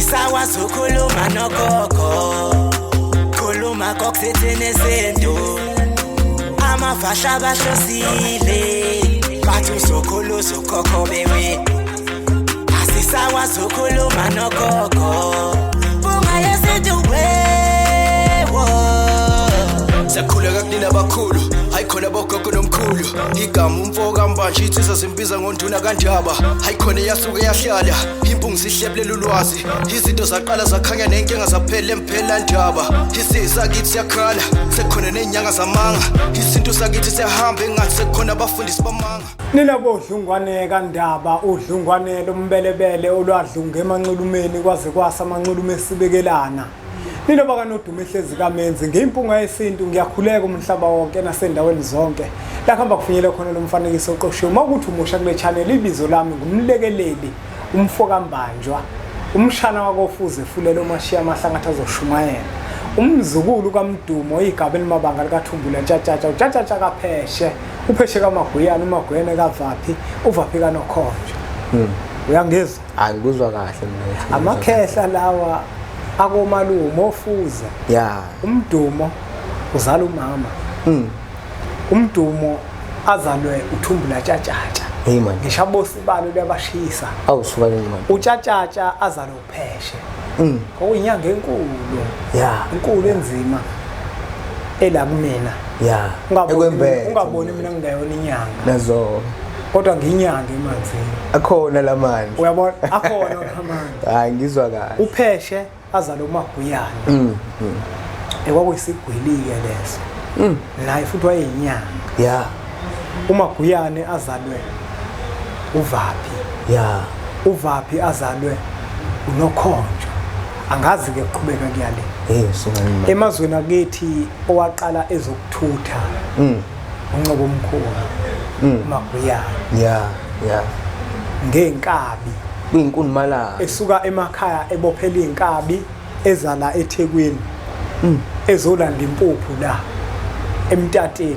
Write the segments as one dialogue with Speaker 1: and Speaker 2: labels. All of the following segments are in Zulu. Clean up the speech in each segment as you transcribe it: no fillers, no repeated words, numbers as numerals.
Speaker 1: Asisakwazi ukukhuluma nogogo, khuluma kokusithini isintu. Amafahla bahlosile, bathi uzokhula uzokhokho bewe. Asisakwazi ukukhuluma nogogo, bunga yesintu wewo.
Speaker 2: Siyakhuleka kunina abakhulu, hayi khona bogogo nomkhulu. Igama umfo kaMbanje, insizwa zimbiza ngonduna kaNdaba. Hayi khona yasuke yahlala impungu, sihlebulela ulwazi. Izinto zaqala zakhanya nenkinga zaphela emphela ndaba. Isizakithi siyakhala, sekukhona ney'nyanga zamanga. Isintu sakithi siyahamba engathi sekukhona abafundisi bamanga.
Speaker 3: Nina bodlungwane kaNdaba, udlungwane lombelebele olwadlunga emanxulumeni kwaze kwasa amanxulume esibekelana. Nina bakanodumo ehlezi kamenzi ngiyimpunga yesintu, ngiyakhuleka umhlaba wonke nasendaweni zonke. La kuhamba kufinyele khona lo mfanekiso oqoshiwe. Uma ukuthi umusha kule channel, ibizo lami ngumlekeleli umfo kaMbanjwa, umshana wakofuze fulela omashiya amahlangathi azoshumayela. Umzukulu kaMdumo igaba elimabanga likaThumbula Ntshatshatsha, uTshatshatsha kaPheshe. Upheshe kaMaguyane, uMaguyane kaVaphi, uVaphi kaNokhonjwa. Uyangizwa?
Speaker 4: Hayi, ngikuzwa kahle mina.
Speaker 3: Amakhehla lawa akomalume ofuze. Umdumo uzala umama. Umdumo azalwe uThumbula Tshatshatsha.
Speaker 4: Hey man.
Speaker 3: Ngisho abosibalo luyabashisa.
Speaker 4: Awu suka nini man.
Speaker 3: UTshatshatsha azalwe uPheshe. Kwakuyinyanga enkulu. Inkulu enzima. Ela kumina.
Speaker 4: Ekwembethe.
Speaker 3: Ungaboni mina ngingayona inyanga.
Speaker 4: Nazo.
Speaker 3: Kodwa ngiyinyanga emanzini.
Speaker 4: Akhona lamandla.
Speaker 3: Uyabona akhona lamandla.
Speaker 4: Hayi ngizwa kahle.
Speaker 3: uPheshe azalwe uMaguyane. Ekwakuyisigwili-ke leso. Naye futhi wayeyinyanga. UMaguyane azalwe uVaphi. uVaphi azalwe uNokhonjwa. Angazi ke kuqhubeka kuyale.
Speaker 4: Hey suka nini man.
Speaker 3: Emazweni akithi owaqala ezokuthutha. Uncobo omkhulu. uMaguyane. Ngenkabi.
Speaker 4: Kuyinkunmalanga.
Speaker 3: Esuka emakhaya ebophela inkabi ezala eThekwini. Ezolanda impuphu la emtateni.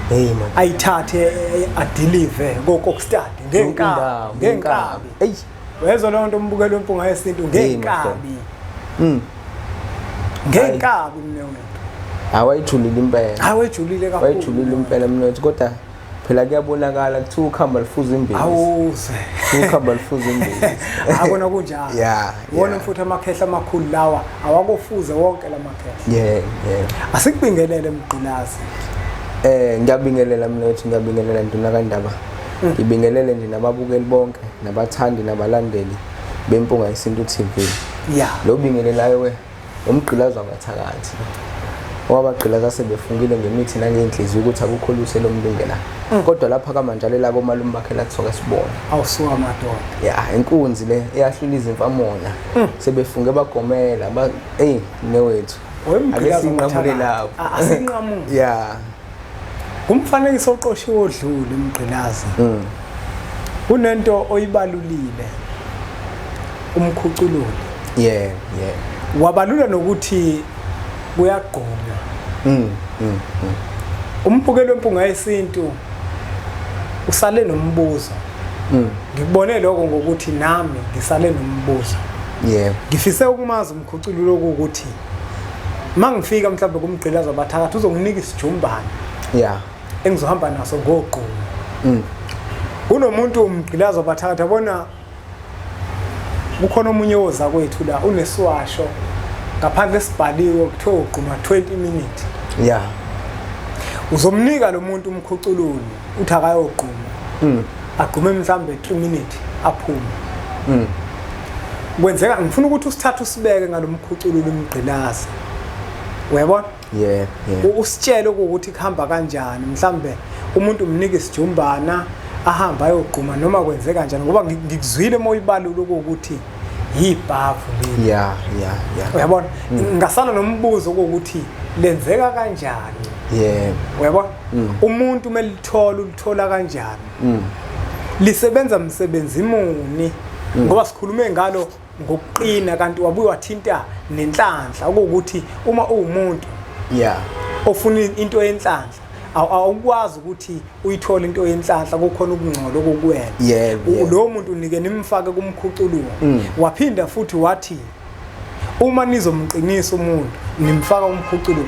Speaker 4: Hey man.
Speaker 3: Ayithathe adeliver koKokstad ngenkabi, ngenkabi.
Speaker 4: Hey.
Speaker 3: Wezwa leyo nto umbukelo wempunga yesintu ngenkabi. Ngenkabi mina wena.
Speaker 4: Awayijulile impela.
Speaker 3: Awayijulile kakhulu.
Speaker 4: Wayijulile impela mina kodwa phela kuyabonakala kuthiwa ukhamba lifuza imbiza.
Speaker 3: Awuze.
Speaker 4: Ukhamba lifuza imbiza.
Speaker 3: Akona kunjalo. Wona futhi amakhehla amakhulu lawa awakofuze wonke lamakhehla. Asikubingelele Mgqilazi.
Speaker 4: Ngiyabingelela mina ukuthi ngiyabingelela Nduna kaNdaba. Ngibingelele nje nababukeli bonke nabathandi nabalandeli beMpunga Yesintu TV. Lo bingelelayo ke umgqilazi wabathakathi. Owabagqilaza sebefungile ngemithi nangenhliziyo ukuthi akukho lutho elomlungela. Kodwa lapha kamanjalela komalume bakhe lathoka sibona.
Speaker 3: Awusuka madoda.
Speaker 4: Inkunzi le eyahlula izimfamona. Sebefunge bagomela ba hey newethu.
Speaker 3: Wemgqilazi
Speaker 4: Ake sinqamule
Speaker 3: wabathakathi.
Speaker 4: lapho.
Speaker 3: Asinqamule. Umfanekiso oqoshiwe odlule Mgqilazi. Kunento oyibalulile umkhucululi. Wabalula nokuthi kuyagqunywa. Umbukelo wempunga yesintu usale nombuzo. Ngikubone lokho ngokuthi nami ngisale nombuzo. Ngifise ukumazi umkhucululi ukuthi mangifika mhlawumbe kumgqilazi wabathakathi uzonginika isijumbane. Engizohamba naso ngogqumo. Kunomuntu umgqilazi wabathakathi yabona kukhona omunye woza kwethu la unesiwasho ngaphandle sibhaliwe kuthiwa ugquma 20 minutes. Uzomnika lo muntu umkhucululi uthi akayogquma. Agqume mhlambe 3 minutes aphume. Kwenzeka ngifuna ukuthi usithathe usibeke ngalomkhucululi umgqilazi. Uyabona? Usitshele ukuthi kuhamba kanjani, mhlambe umuntu umnika isijumbana ahamba ayogquma noma kwenzeka kanjani, ngoba ngikuzwile uma uyibalula ukuthi yibhavu leli. Uyabona? Ngasala nombuzo ukuthi lenzeka kanjani? Uyabona? Umuntu uma elithola ulithola kanjani? Lisebenza msebenzi muni? Ngoba sikhulume ngalo ngokuqina kanti wabuye wathinta nenhlanhla, ukuthi uma uwumuntu ofuna into yenhlanhla awukwazi ukuthi uyithole into yenhlanhla, kukhona ukungcola okukuwena. Lowo muntu unike nimfake kumkhucululo. Waphinda futhi wathi Uma nizomqinisa umuntu nimfaka umkhucululu,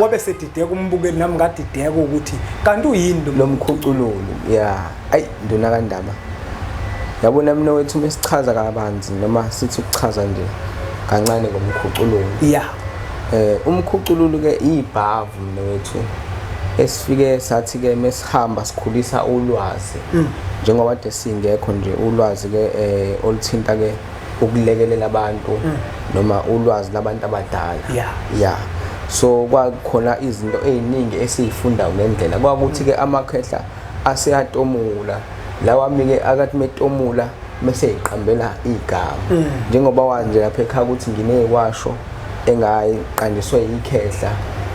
Speaker 3: wabe sedideka umbukeli, nami ngadideka ukuthi kanti uyini
Speaker 4: lo mkhucululu. Yeah, ayi nduna kaNdaba, yabona mina wethu mesichaza kabanzi noma sithi ukuchaza nje kancane ngomkhucululu.
Speaker 3: Yeah.
Speaker 4: Umkhucululu ke ibhavu mina wethu esifike sathi ke mesihamba sikhulisa ulwazi, njengoba kade singekho nje ulwazi ke oluthinta ke ukulekelela abantu noma ulwazi labantu abadala. Yeah. So kwakhona izinto eziningi esizifunda ngendlela kwakuthi ke amakhehla aseyatomula lawa mike akathi metomula bese iqambela igama, njengoba wazi nje lapha ekhaya ukuthi ngineziwasho engayiqandiswe ikhehla,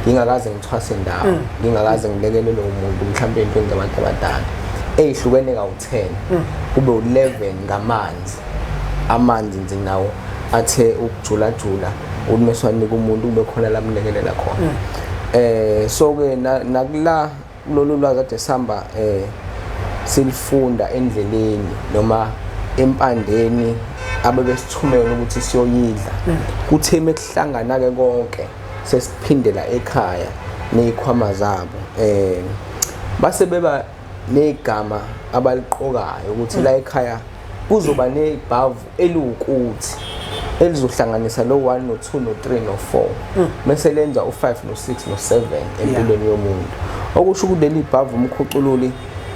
Speaker 4: ngingakaze ngithwase ndawo, ngingakaze ngilekelele umuntu mhlawumbe entweni zabantu abadala ezihlukene kawu-10 kube u-11 ngamanzi. Amanzi nje nawo athe ukujula jula ukuthi mesiwanika umuntu kube khona lamlekelela khona. So ke nakula lolu lwazi ade sihamba silifunda endleleni noma empandeni abebesithumela ukuthi siyoyidla, kuthe mekuhlangana ke konke sesiphindela ekhaya nezikhwama zabo, base beba negama abaliqokayo ukuthi la ekhaya kuzoba nebhavu eliwukuthi elizohlanganisa lo 1 no 2 no 3 no 4 bese lenza u5 no 6 no 7 empilweni yomuntu. Okusho ukuthi leli bhavu umkhucululi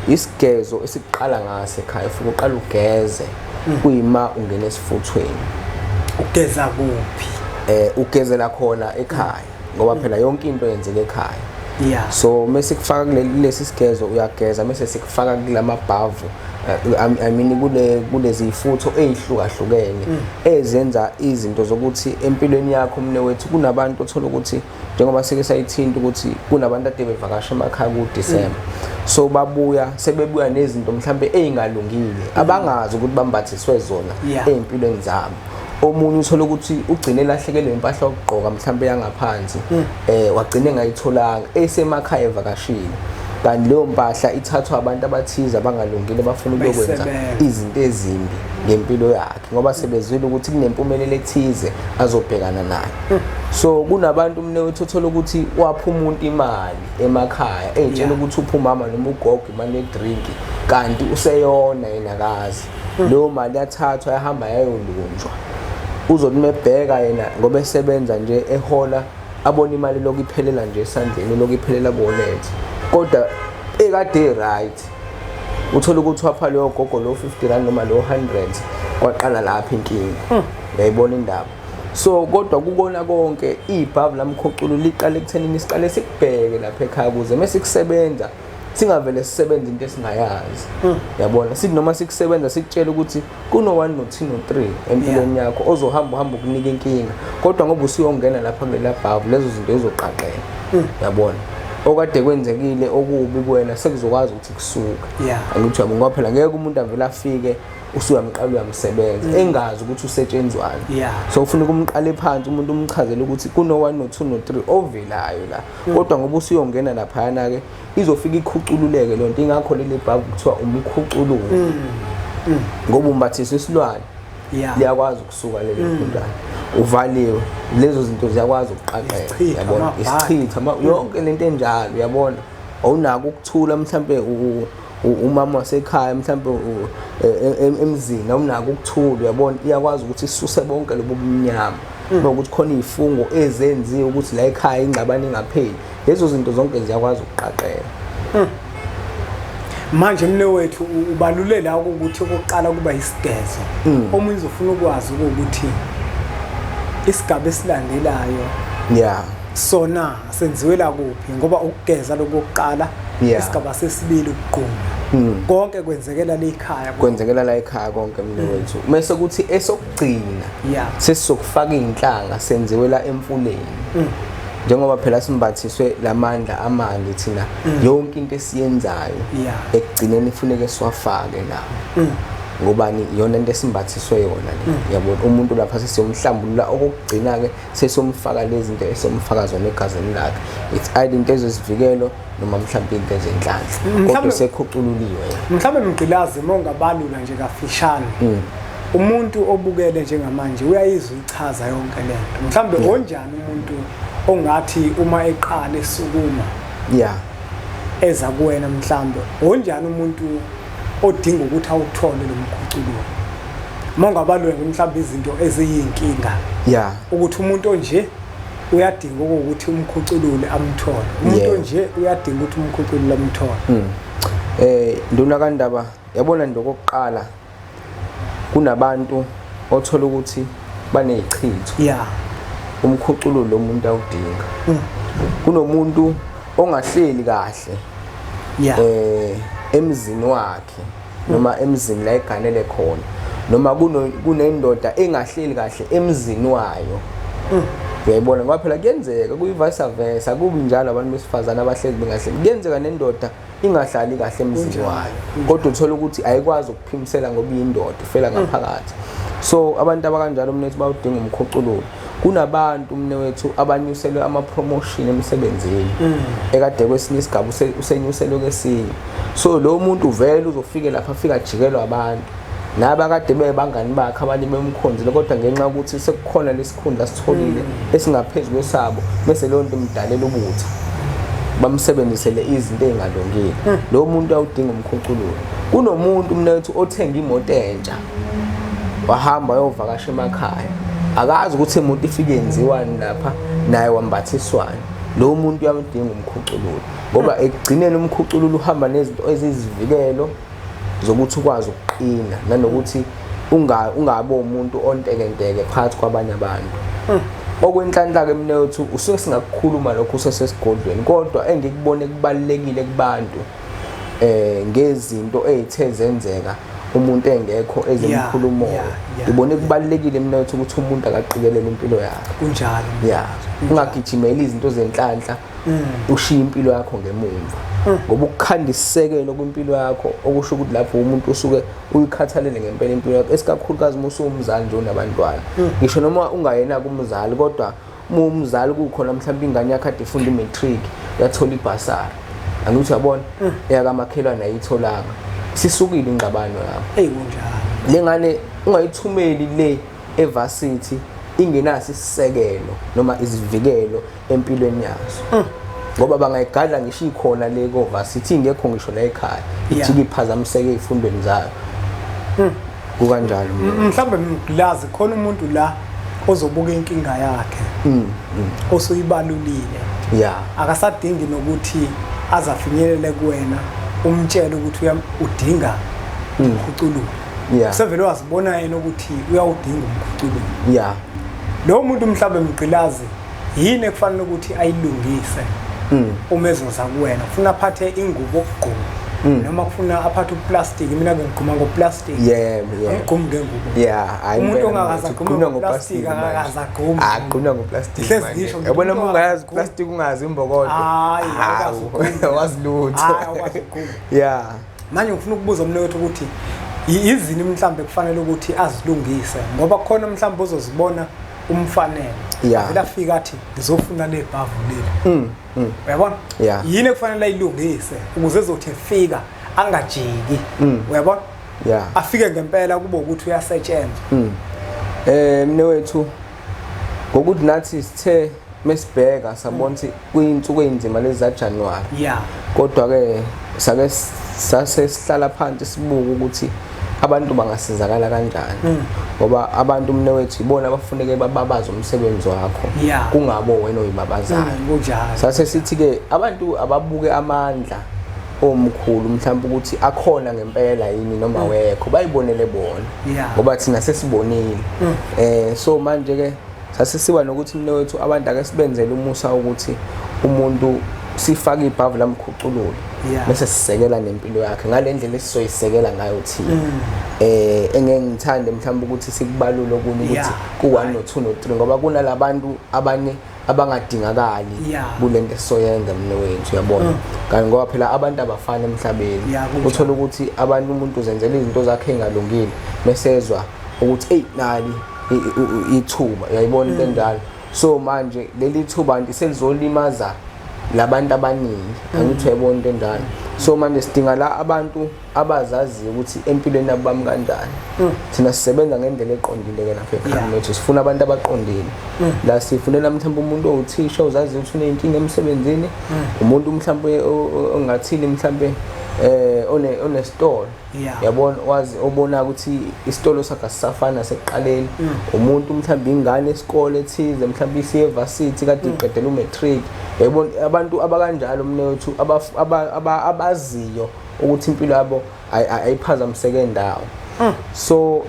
Speaker 4: isigezo esiqala ngase ekhaya, ufike uqala ugeze kuyima ungena esifuthweni.
Speaker 3: Ugeza kuphi?
Speaker 4: Ugezela khona ekhaya ngoba phela yonke into yenzeka ekhaya.
Speaker 3: Yeah.
Speaker 4: So mase kufaka kulesi sigezo uyageza, mase sikufaka kulamabhavu, I mean kulezi ifutho ezihlukahlukene ezenza izinto zokuthi empilweni yakho mne wethu kunabantu othola ukuthi njengoba sike sayithinta ukuthi kunabantu ade bevakasha emakhaya ku December, so babuya sebebuya nezinto mhlambe ezingalungile abangazi ukuthi bambathiswe zona empilweni zabo. Omunye uthola ukuthi ugcine elahlekelwe impahla yokugqoka mhlambe yangaphansi, wagcina engayitholanga esemakhaya evakashile, kanti leyo mpahla ithathwa abantu abathize abangalungile bafuna ukuyokwenza izinto ezimbi ngempilo yakhe ngoba sebezwile ukuthi kunempumelelo ethize azobhekana nayo. So kunabantu mne uthola ukuthi wapha umuntu imali emakhaya eyitshela ukuthi upha umama noma ugogo imali yedrink, kanti useyona yena kazi. Leyo mali yathathwa yahamba yayolunjwa. Uzothi mebheka yena ngoba esebenza nje ehola abona imali lokhu iphelela nje esandleni, lokhu iphelela kuwolethe, kodwa ekade right uthola ukuthi wapha leyo gogo lo 50 rand noma lo 100, kwaqala lapha inkinga. Uyayibona indaba. So kodwa kukona konke ibhavu lamkhuculu liqale ekuthenini siqale sikubheke lapha ekhaya ukuze mesikusebenza singavele sisebenze into esingayazi. Yabona, sithi noma sikusebenza sikutshela ukuthi kuno 1 no 2 no 3 empilweni yakho ozohamba uhamba ukunika inkinga, kodwa ngoba usuyongena lapha kulela bhavu lezo zinto izoqaqeka. Yabona, okade kwenzekile okubi kuwena sekuzokwazi ukuthi kusuke. Angithi uyabona, ngoba phela ngeke umuntu avele afike usuyamqala uyamsebenza engazi ukuthi usetshenzwani. So ufuna ukumqala phansi umuntu umchazele ukuthi kuno 1 no 2 no 3 ovelayo la, kodwa ngoba usuyongena laphayana ke izofika ikhucululeke le nto. Ingakho leli bhavu kuthiwa umkhucululo ngoba umbathiswa isilwane, liyakwazi ukusuka leli khundana, uvaliwe, lezo zinto ziyakwazi ukuqaqeka. Uyabona, isichitha yonke lento enjalo. Uyabona, awunako ukuthula mhlambe umama wasekhaya mhlambe emzini awunako ukuthula. Uyabona, iyakwazi ukuthi isuse bonke lobo bumnyama nokuthi khona izifungo ezenziwe ukuthi la ekhaya ingxabano ingapheli, lezo zinto zonke ziyakwazi ukuqaqeka.
Speaker 3: Manje mne wethu ubalule la ukuthi okokuqala kuba isigezo. Omunye uzofuna ukwazi ukuthi isigaba esilandelayo sona senziwela kuphi, ngoba ukugeza lokuqala, isigaba sesibili ukugquma, konke kwenzekela la ekhaya,
Speaker 4: kwenzekela la ekhaya konke mne wethu. Mase kuthi esokugcina sesizokufaka inhlanga senziwela emfuleni. Njengoba phela simbathiswe lamandla amanzi thina, yonke into esiyenzayo ekugcineni ifuneke siwafake nawo, ngobani iyona into esimbathiswe yona le. Yabona, umuntu lapha sesiyomhlambulula okugcina ke sesiyomfaka lezi zinto esomfaka zona egazini lakhe, it's either into ezezivikelo noma mhlawumbe into ezenhlanhla, kodwa sekhucululiwe.
Speaker 3: Mhlawumbe mgqilazi uma ungabalula nje kafishane Umuntu obukele njengamanje uyayizwa ichaza yonke lento. Mhlambe onjani umuntu ongathi uma eqala esukuma eza kuwena, mhlambe onjani umuntu odinga ukuthi awuthole lo mkhucululo? Uma ungabaluleka mhlambe izinto eziyinkinga ukuthi umuntu onje uyadinga ukuthi umkhuculule amthole, umuntu onje uyadinga ukuthi umkhuculule amthole.
Speaker 4: Nduna kaNdaba, yabona nje okokuqala kunabantu othola ukuthi banezichitho. Umkhucululo umuntu awudinga. Kunomuntu ongahleli kahle emzini wakhe noma emzini la eganele khona, noma kunendoda engahleli kahle emzini wayo. Uyayibona, ngoba phela kuyenzeka kuyi-vice versa, kubi njalo abantu besifazane abahleli bengahleli. Kuyenzeka nendoda ingahlali kahle emzini wayo, kodwa uthola ukuthi ayikwazi ukuphimisela ngoba iyindoda, ifela ngaphakathi. So abantu abakanjalo mnethu bawudinga umkhucululo. Kunabantu mnewethu abanyuselwe ama-promotion emsebenzini, ekade kwesinye isigaba usenyuselwe kwesinye. So lo muntu vele uzofike lapha afike ajikelwe abantu naba kade bebangani bakhe, abanye bemkhonzile, kodwa ngenxa yokuthi sekukhona lesikhundla sitholile esingaphezu kwesabo, bese leyo nto imdalela ubutha, bamsebenzisele izinto ey'ngalungile. Lo muntu uyawudinga umkhucululo. Kunomuntu mnethu othenga imoto entsha, wahamba wayovakasha emakhaya, akazi ukuthi imoto ifike yenziwani lapha, naye wambathiswani. Lo muntu uyamdinga umkhucululo, ngoba ekugcineni umkhucululo uhamba nezinto eziyizivikelo zokuthi ukwazi ukuqina, nanokuthi ungabi umuntu ontekenteke phakathi kwabanye abantu. Okwenhlanhla-ke mnewethu, usuke singakukhuluma lokho usesesigodlweni, kodwa engikubone kubalulekile kubantu ngezinto ey'the zenzeka umuntu engekho ezemkhulumo, ngibone kubalulekile mnewethu ukuthi umuntu akaqikelele impilo yakhe.
Speaker 3: Kunjalo.
Speaker 4: Ungagijimeli izinto zenhlanhla, ushiye impilo yakho ngemumva, ngoba ukukhanda isisekelo kwimpilo yakho okusho ukuthi lapho umuntu usuke uyikhathalele ngempela impilo yakho, esikakhulukazi uma usuwumzali nje unabantwana. Ngisho noma ungayena kumzali, kodwa uma umzali kukhona mhlawumbe ingane yakho ade ifunda i-matric yathola ibhasari, angithi uyabona, eyakamakhelwane ayitholanga, sisukile ingxabano lapho.
Speaker 3: Eyi kunjalo.
Speaker 4: Le ngane ungayithumeli le evarsity ingenaso isisekelo noma izivikelo empilweni yazo, ngoba bangayigadla ngisho ikhona le ko-varsity ingekho ngisho la ekhaya, ijike iphazamiseke ey'fundweni zayo. Kukanjalo.
Speaker 3: Mhlawumbe mglazi khona umuntu la ozobuka inkinga yakhe osuyibalulile, akasadingi nokuthi azafinyelele kuwena umtshele ukuthi udinga umkhucululo. Usevele wazibona yena ukuthi uyawudinga umkhucululo. Lo muntu mhlawumbe mgqilazi yini ekufanele ukuthi ayilungise uma ezoza kuwena? Ufuna aphathe ingubo okugquma noma kufuna aphathe uplastic? Mina ke ngigquma ngoplastic.
Speaker 4: Yebo, yebo.
Speaker 3: Angigqumi ngengubo.
Speaker 4: Hayi,
Speaker 3: umuntu
Speaker 4: impela
Speaker 3: ongakaze
Speaker 4: mfethu,
Speaker 3: agqume
Speaker 4: ugquma
Speaker 3: ngoplastic
Speaker 4: ngoplastic manje.
Speaker 3: akakaze agqume.
Speaker 4: Ah, gquma ngoplastic
Speaker 3: Hlezi
Speaker 4: manje.
Speaker 3: ngisho ngithi
Speaker 4: Yabona
Speaker 3: umuntu
Speaker 4: uma ungayazi
Speaker 3: ongakaze agqume.
Speaker 4: plastic ungazi imbokodo.
Speaker 3: Hayi, awukwazi
Speaker 4: Hawu,
Speaker 3: ukugquma.
Speaker 4: awazi lutho.
Speaker 3: Hayi, awukwazi ukugquma. Manje ngifuna ukubuza mnewethu ukuthi izini mhlambe kufanele ukuthi azilungise, ngoba khona mhlambe uzozibona umfanele. Vele afika athi ngizofuna le bhavu leli. Uyabona? Yini ekufanele ayilungise ukuze ezothi efika angajiki? Uyabona? Afike ngempela kube ukuthi uyasetshenzwa.
Speaker 4: Mnewethu, ngokuthi nathi sithe mesibheka sabona ukuthi kuyinsuku ezinzima lezi za January. Kodwa ke sake sase sihlala phansi sibuka ukuthi abantu bangasizakala kanjani, ngoba abantu mnewethu ibona abafuneke bababaze umsebenzi wakho, kungabo wena oyibabazayo.
Speaker 3: Kunjalo.
Speaker 4: Sase sithi ke abantu ababuke amandla omkhulu mhlawumbe ukuthi akhona ngempela yini noma wekho, bayibonele bona, ngoba thina sesibonile. So manje ke sase siba nokuthi mnewethu abantu ake sibenzele umusa ukuthi umuntu sifake ibhavu lamkhucululo, bese sisekela nempilo yakhe ngale ndlela esizoyisekela ngayo thina. Engeke ngithande mhlawumbe ukuthi sikubalule okunye ukuthi ku-1 no 2 no 3, ngoba kunalabantu abanye abangadingakali kulento esizoyenza mnewethu, uyabona. Kanti ngoba phela abantu abafani emhlabeni, uthola ukuthi abantu umuntu uzenzela izinto zakhe engalungile, mesezwa ukuthi hey nali ithuba, uyayibona into enjalo. So manje leli thuba nti selizolimaza labantu abaningi, angithi uyayibona into enjalo. So manje sidinga la abantu abazaziyo ukuthi empilweni yabo bami kanjani. Thina sisebenza ngendlela eqondile ke lapha ekhaya lethu, sifuna abantu abaqondile. La sifunela mhlawumbe umuntu owuthisha ozaziyo ukuthi uneyinkinga emsebenzini, umuntu mhlawumbe ongathini mhlawumbe onesitolo, yabona, wazi obona ukuthi isitolo sakhe asisafana sekuqaleni. Umuntu mhlawumbe ingane esikole ethize, mhlawumbe isiye varsity kade iqedela umatric, yabona, abantu abakanjalo mnewethu abaziyo ukuthi impilo yabo ayiphazamiseke ndawo. So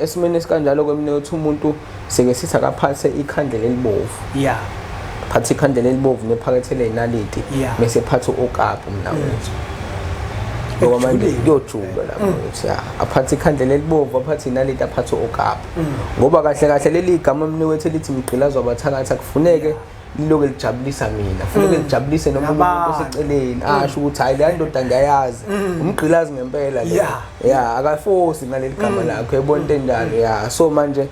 Speaker 4: esimeni esikanjalo kwemnewethu umuntu sike sithi akaphathe ikhandlela elibovu, phathe ikhandlela elibovu nephakethe leyinaliti, bese phathe okapu mnawethu. Ngoba manje kuyojulwa lapho ukuthi aphathe ikhandlela elibovu, aphathe inaliti, aphathe okapu. Ngoba kahle kahle leli gama mnewethu elithi mgqilazo wabathakathi akufuneke liloke lijabulisa mina, funeke lijabulise noma umuntu oseceleni asho ukuthi hayi le ndoda ngiyayazi, umgqilazi ngempela le. Yeah, akafosi ngaleli gama lakho, yabona into enjalo. Yeah, so manje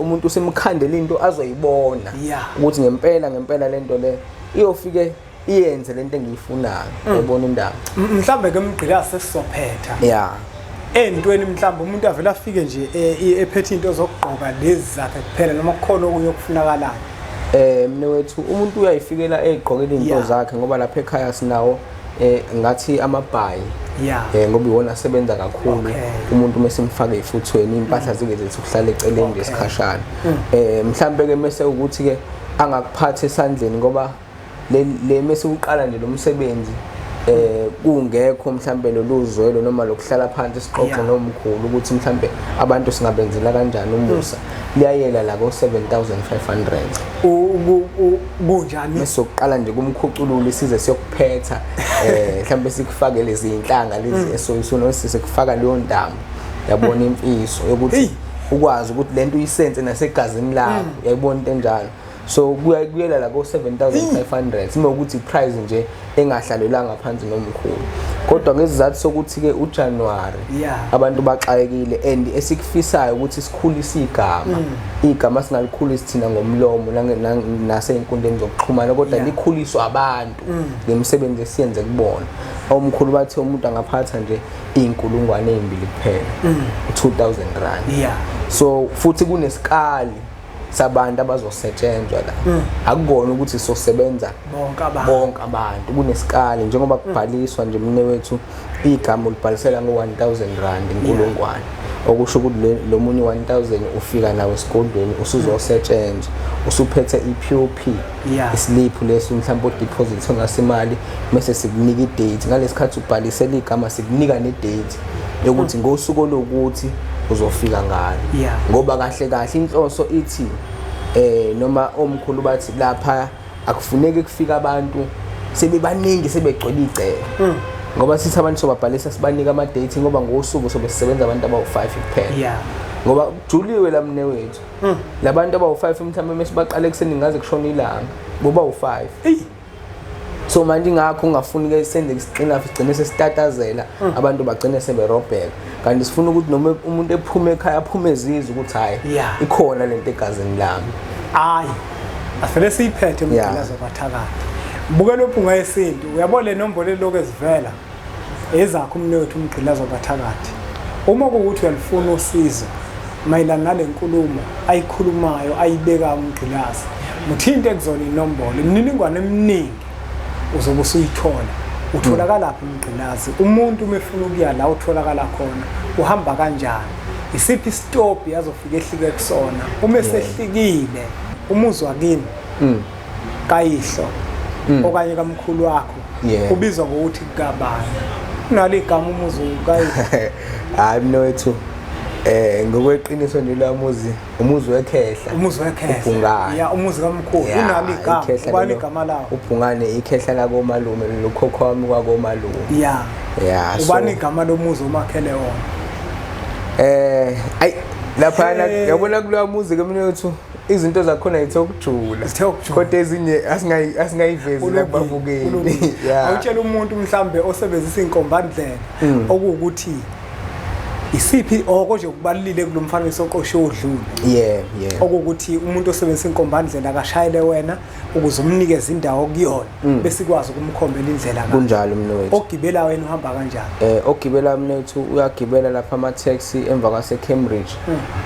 Speaker 4: umuntu usemkhandela into azoyibona ukuthi ngempela ngempela lento le iyofike iyenze lento engiyifunayo, yabona indaba.
Speaker 3: Mhlambe ke mgqilazi sesizophetha. Entweni mhlawumbe umuntu avela afike nje ephethe into zokugqoka lezi zakhe kuphela, noma kukhona okunye okufunakalayo?
Speaker 4: Mnewethu umuntu uyayifikela egqokela izinto zakhe, ngoba lapha ekhaya sinawo ngathi amabhayi, ngoba iwona asebenza kakhulu. Umuntu mase simfake efuthweni impahla zike zethu kuhlala eceleni nje isikhashana. Mhlambe ke mase ukuthi ke angakuphatha esandleni, ngoba le mase uqala nje lo msebenzi kungekho mhlambe loluzwelo noma lokuhlala phansi sixoxe nomkhulu ukuthi mhlambe abantu singabenzela kanjani umusa, liyayela la ko 7500.
Speaker 3: Kunjani
Speaker 4: mesokuqala nje kumkhuculula size siyokuphetha, mhlambe sikufake lezi inhlanga lezi esoyisona sikufaka leyo ntambo, yabona imfiso yokuthi ukwazi ukuthi lento uyisense nasegazini lakho, uyayibona into enjalo. So kuyela la ko 7500, sima ukuthi price nje engahlalelanga phansi nomkhulu. Kodwa ngesizathu sokuthi ke uJanuary abantu baxakekile, and esikufisayo ukuthi sikhulise igama, igama singalikhulisi thina ngomlomo nasey'nkundleni zokuxhumana, kodwa likhuliswa abantu ngemisebenzi esiyenze kubona. Omkhulu bathi umuntu angaphatha nje iy'nkulungwane ey'mbili kuphela, 2000 rand. So futhi kunesikali sabantu abazosetshenzwa la, akukona ukuthi sosebenza bonke abantu, kunesikali njengoba kubhaliswa nje mnewethu igama ulibhalisela ngo-1000 rand inkulungwane, okusho ukuthi lo munye 1000 ufika nawe esigodlweni usuzosetshenzwa usuphethe i-POP, islip leso mhlawumbe udeposit ongasimali, bese sikunika idate ngalesikhathi ubhalisela igama, sikunika nedate yokuthi ngosuku lokuthi uzofika ngalo. Ngoba kahle kahle inhloso ithi noma omkhulu bathi lapha akufuneki kufika abantu sebebaningi sebegcwele igceke, ngoba sithi abantu sobabhalisa sibanika ama date, ngoba ngosuku sobe sisebenza abantu abawu5 kuphela. Ngoba kujuliwe la mnewethu, labantu abawu5 mhlawumbe mesibaqala ekuseni ngaze kushona ilanga boba u5. So manje ingakho ungafuni ke senze isiqinafu sigcine sesitatazela, abantu bagcine seberobheka. Kanti sifuna ukuthi noma umuntu ephume ekhaya aphume ezizwe ukuthi hayi ikhona lento egazini lami.
Speaker 3: Hayi asivele siyiphethe mgqilazo wabathakathi. Bukela uMpunga Yesintu, uyabona le nombolo elokhu ezivela ezakho umnewethu umgqilazo wabathakathi. Uma kuwukuthi uyalufuna usizo mayelana nale nkulumo ayikhulumayo ayibeka umgqilazi, muthinte kuzona inombolo, imininingwane eminingi uzobe usuyithola. Utholakala phi umgqilazi? Umuntu uma efuna ukuya la utholakala khona, uhamba kanjani? Isiphi isitobhi azofika ehlike kusona? Uma esehlikile umuzi wakini kayihlo okanye kamkhulu wakho ubizwa ngokuthi kabani? Unalo igama umuzi kayihlo?
Speaker 4: Hayi mnowethu, ngokweqiniso nje lwamuzi umuzi wekhehla,
Speaker 3: umuzi wekhehla,
Speaker 4: uBhungane.
Speaker 3: Ya, umuzi kamkhulu unalo igama. Ubani igama lawo?
Speaker 4: uBhungane, ikhehla lakomalume, lokhokho wami kwakomalume.
Speaker 3: Ubani igama lomuzi omakhele wona?
Speaker 4: Ayi lapha yabona kulowa muzi ke mnowethu izinto zakhona yithe ukujula, kodwa ezinye asingayivezi la kubabukeli.
Speaker 3: Awutshela umuntu mhlambe osebenzisa inkombandlela okuwukuthi Isiphi oko nje kubalulile kulomfanekiso oqoshe odlule?
Speaker 4: Yeah.
Speaker 3: Okukuthi umuntu osebenzisa inkombandlela akashayele wena ukuze umnikeze indawo kuyona bese ikwazi ukumkhombela indlela kahle.
Speaker 4: Kunjalo mnewethu.
Speaker 3: Ogibela wena uhamba kanjani?
Speaker 4: Ogibela mnewethu uyagibela lapha ama taxi emva kwase Cambridge.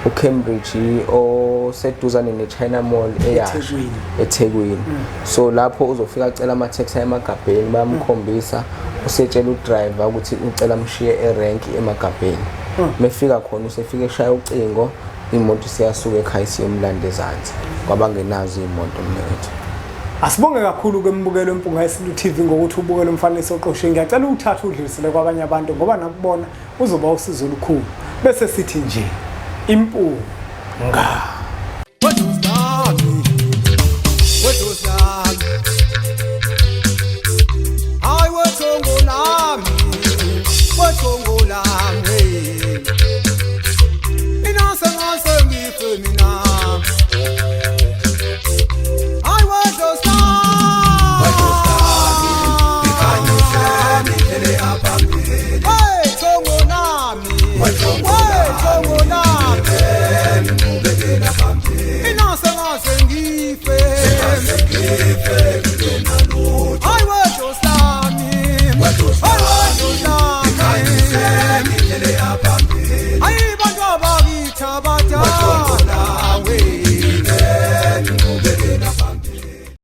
Speaker 4: uCambridge oseduzane neChina Mall eyasha
Speaker 3: eThekwini.
Speaker 4: eThekwini. So lapho uzofika acela ama taxi emagabheni, bayamkhombisa, usetshela udriver ukuthi ucela amshiye erank emagabheni. Mefika khona usefika eshaya ucingo, imoto siyasuka ekhaya siyomlanda ezansi kwabangenazo imoto mnewethu.
Speaker 3: Asibonge kakhulu kwembukelo Impunga Yesintu TV ngokuthi ubukele umfanekiso oqoshiwe. Ngiyacela uwuthathe udlulisele kwabanye abantu ngoba nakubona uzoba usizo olukhulu. Bese sithi nje impunga.